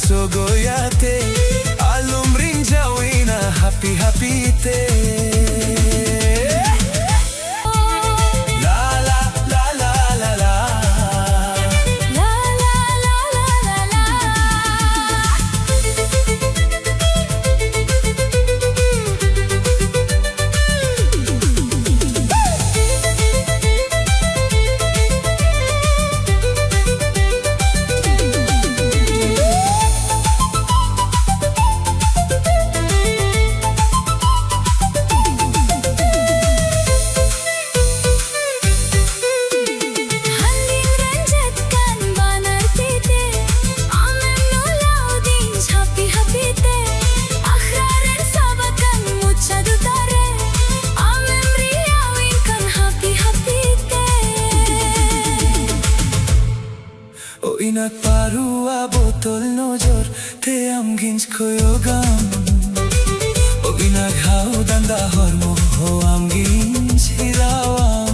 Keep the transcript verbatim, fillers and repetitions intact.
ᱥᱚᱜᱚᱭᱟᱛᱮ ᱟᱞᱚᱢ ᱨᱤᱧᱡᱟᱣᱤᱱᱟ ᱦᱟᱹᱯᱤ ᱦᱟᱹᱯᱤ ᱛᱮ᱾ ᱞᱟ ᱞᱟ ᱞᱟ ᱞᱟ ᱞᱟ ᱞᱟ᱾ ᱞᱟ ᱞᱟ ᱞᱟ ᱞᱟ ᱞᱟ ᱞᱟ᱾ ᱦᱟᱹᱞᱤᱧ ᱨᱮᱸᱡᱮᱫ ᱠᱟᱱ ᱵᱟᱱᱟᱨ ᱛᱤ ᱛᱮ, ᱟᱢᱮᱢ ᱱᱩᱞᱟᱣᱫᱤᱧ ᱦᱟᱹᱯᱤ ᱦᱟᱹᱯᱤ ᱛᱮ᱾ ᱟᱠᱷᱲᱟ ᱨᱮᱱ ᱥᱟᱵ ᱟᱠᱟᱱ ᱢᱩᱪᱟᱹᱫ ᱩᱛᱟᱹᱨ ᱨᱮ, ᱟᱢᱮᱢ ᱨᱮᱭᱟᱣᱤᱧ ᱠᱟᱱ ᱦᱟᱹᱯᱤ ᱦᱟᱹᱯᱤ ᱛᱮ᱾ ᱳ ᱤᱱᱟᱹ ᱯᱟᱹᱨᱩᱣᱟ ᱵᱳᱛᱚᱞ ᱱᱚᱡᱚᱨ ᱛᱮ ᱟᱢ ᱜᱤᱧ ᱠᱚᱭᱚᱜᱟᱢ᱾ ᱳ ᱤᱱᱟᱹ ᱜᱷᱟᱣ ᱫᱟᱸᱫᱟ ᱦᱚᱲᱢᱚ ᱦᱚᱸ ᱟᱢ ᱜᱤᱧ ᱦᱤᱨᱟᱣᱟᱢ᱾